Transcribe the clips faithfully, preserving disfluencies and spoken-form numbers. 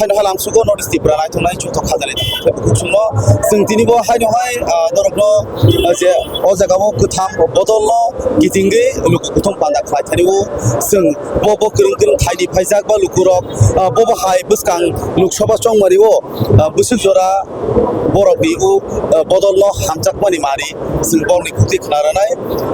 Haino hai langsugo North East Tripura naithoknai chuthok khajani bukhuk songno. Chwng tini bo haino hai, ah, norokno, ah, je o jaga o kwtham bodol no kitingwi luku kuthum panda khlai thani o. Chwng bo bo kwrwng kwrwng thaini phaijak ba lukurok, ah, bo bo hai bwskang Lok Sabha chongmani o, ah, bwswk jora borok ni o, ah, bodol no hamjakmani mari. Chwng borokni khukti khna rwnai.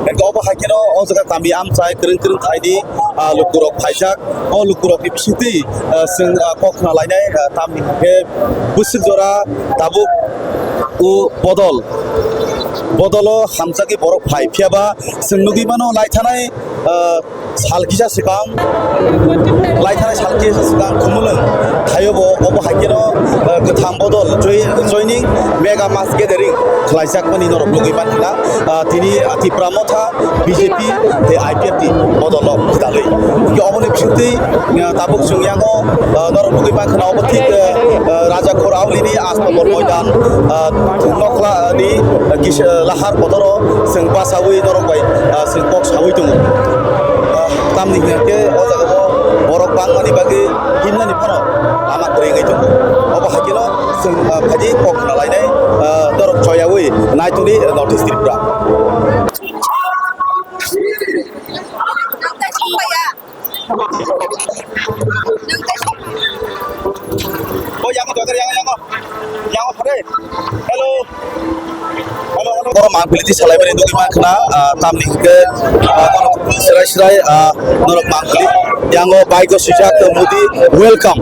Hwnkhe obo hai kheno o jaga kami amchai kwrwng kwrwng thaini, ah, lukurok phaijak. O lukurokni bisingtwi, ah, chwng, ah, kok khna lainai, ah, tamni hwnkhe bwswk jora tabuk o bodol, bodolo hamjagwi borok phai. Phiyaba chwng nugwi mano lai thanai, ah, sal kisa swkang, lai thanai sal kisa swkang Khumulwng thaio bo obo hai kheno, eh, kwtham bodol joi-, joining mega mass gathering khlaijakmani norok nugwi mankha. Ah, tini, ah, Tipra Motha, B J P tei I P F ni bodol rok kwtalwi. Hwnkhe oboni bisingtwi, ah, tabuk chwng yango, ah, norok nugwi mankha obo thik, eh, eh, Raja Khor Aulini Astomor Moidan, ah, Nokhla ni, ah, kis-, ah, lahar kotor o chwng basawi norok bai, ah, chwng kok sawi tongo. Ah, tamni hwnkhe o jaga o borok bangmani bagwi himnani phano lama kwrwi wngwi tongo. Obo hai kheno chwng, ah, phaidi kok khna lainai, ah, norok choyawi naitoni North East Tripura. Oh, yang, yang, yang, yang. Yang, hello. Hello, hello. Borok mangpili twi salaimani nugwi mankha, ah, tamni hwnkhe, ah, borok srai srai, ah, norok mangpili. Yango bike o swijak, Modi welcome.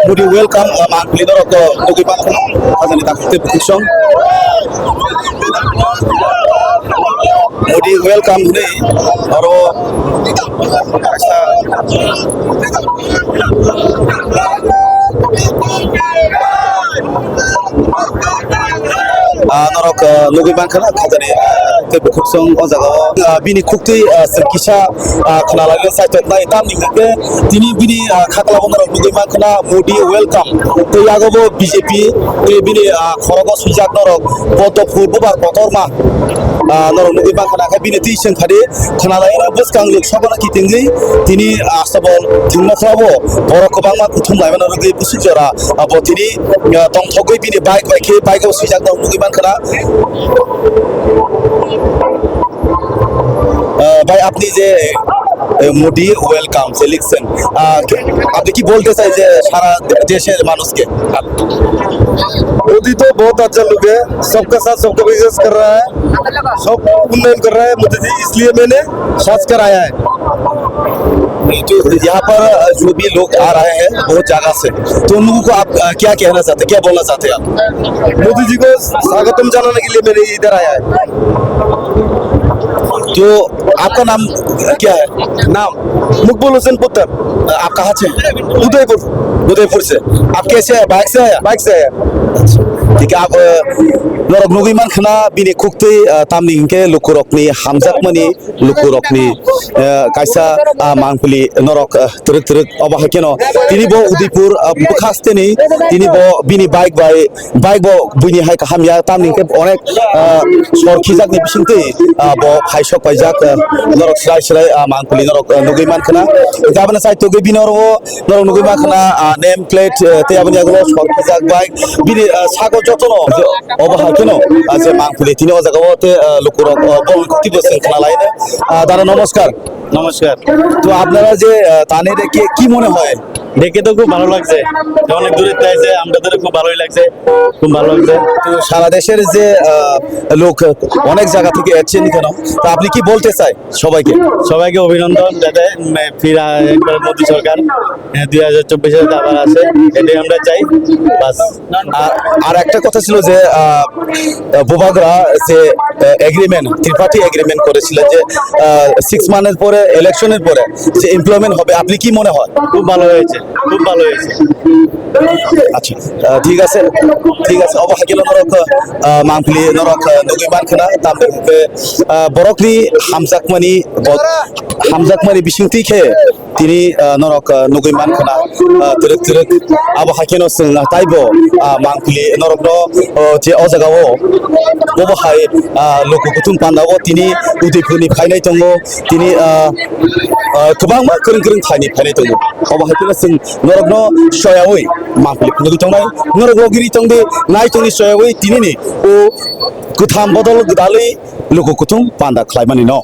Modi welcome, ah, mangpili norok, ah, nugwi mankha. Khajani takhuk tei bukhuk song. Modi welcome hwnwi oro kaisa, ah, norok, ah, nugwi mankha na khajani, ah, tei bukhuk song o jaga o, ah, bini khuktwi, ah, chwng kisa, ah, khna laina chaitoknai tamni hwnkhe tini bini, ah, khaklabo norok nugwi mankha na Modi welcome tei yago bo B J P tei bini, ah, khorogo swijak norok Poddo phul bubar kotorma, ah, norok nugwi mankha na khe bini twi chwng khadi khna laina bwskang Lok Sabha no kitingwi tini, ah, asabol thwngmokhlabo borok kwbangma kuthum laimano rwgwi bwswk jora, ah, bo tini, ah, tongthogwi bini bike bai khe bike o swijak norok nugwi mankha na। अ, भाई, आपने जे, अ, मोदी वेलकम से इलेक्शन, अ, आपने की बोलते सर, जे सारा देशेर मानुष के? मोदी तो बहुत अच्छा लोग है, सबका साथ सबका विकास कर रहा है, सब उन्नयन कर रहा है मोदी जी, इसलिए मैंने खास कर आया है। जो यहाँ पर जो भी लोग आ रहे हैं बहुत जगह से, तो उन लोगों को आप, अ, क्या कहना चाहते हैं, क्या बोलना चाहते हैं आप? मोदी जी को स्वागतम जनाने के लिए मैंने इधर आया है। तो आपका नाम क्या है? नाम मुकबुल हुसैन पुत्र। आप कहाँ से हैं? उदयपुर। उदयपुर से। आप कैसे आए? बाइक से आया? बाइक से आया। ठीक है, आप, अ, norok nugwi mankha na bini khuktwi, uh, tamni hwnkhe lukurokni hamjakmani lukurokni, uh, kaisa, uh, mangpili norok, uh, twrwk twrwk obo hai kheno tini bo Udaipur, uh, bwkhasteni tini bo bini bike bai, bike bo buini hai kaham ya tamni hwnkhe onek, uh, sor khijakni bisingtwi, uh, bo phaisok paijak, uh, norok srai srai, uh, mangpili norok, uh, nugwi mankha na. Hwnkhe aboni side tugwi bini oro norok nugwi mankha na, ah, name plate, eh, tei aboni yagulo sor khijak bai bini, ah, sago jotono obo hai kheno, ah, je mangpili tini o jaga o tei, ah, lukurok, ah, bol khuti bo chwng khna lai no. Ah, dada, নমস্কার। নমস্কার। তো আপনারা যে, আহ, তানে দেখে কি মনে হয়? দেখে তো খুব ভালো লাগছে, অনেক দূরেত্ত আইছে, আমরাদেরও খুব ভালোই লাগছে, খুব ভালো লাগছে। তো সারা দেশের যে, আহ, লোক অনেক জায়গা থেকে এসছেন কেন, তো আপনি কি বলতে চাই সবাইকে? সবাইকে অভিনন্দন, যাতে, উম, ফিরা একবার মোদী সরকার, আহ, দুই হাজার চব্বিশে আবার আসে, এটাই আমরা চাই। বাস। আর, আর একটা কথা ছিল যে, আহ, বুবাগ্রা যে, আহ, এগ্রিমেন্ট, ত্রিপাঠি এগ্রিমেন্ট করেছিলেন যে, আহ, সিক্স মান্থের পরে, ইলেকশনের পরে যে এমপ্লয়মেন্ট হবে, আপনি কি মনে হয়? খুব ভালো হয়েছে, খুব ভালো হয়েছে। আচ্ছা, আহ, ঠিক আছে, ঠিক আছে। Obo hai kheno norok, ah, mangpili norok, ah, nugwi mankha na, tamni hwnkhe, ah, borokni hamjakmani, bo-, hamjakmani bisingtwi khe tini, ah, norok, ah, nugwi mankha na, ah, twrwk twrwk. Abo hai kheno chwng taibo, ah, mangpili norokno, oh, je o jaga o bobo hai, ah, luku kuthum panda o tini Udaipurni phainai tongo, tini, ah, ah, kwbangma kwrwng kwrwng thaini phainai tongo. Obo hai kheno chwng norokno soyawi mangpili phunugwi tongnai, norok logiri tongdi, nai tongdi soyawi tinini o kwtham bodol gwdalwi luku kuthum panda khlaimani no.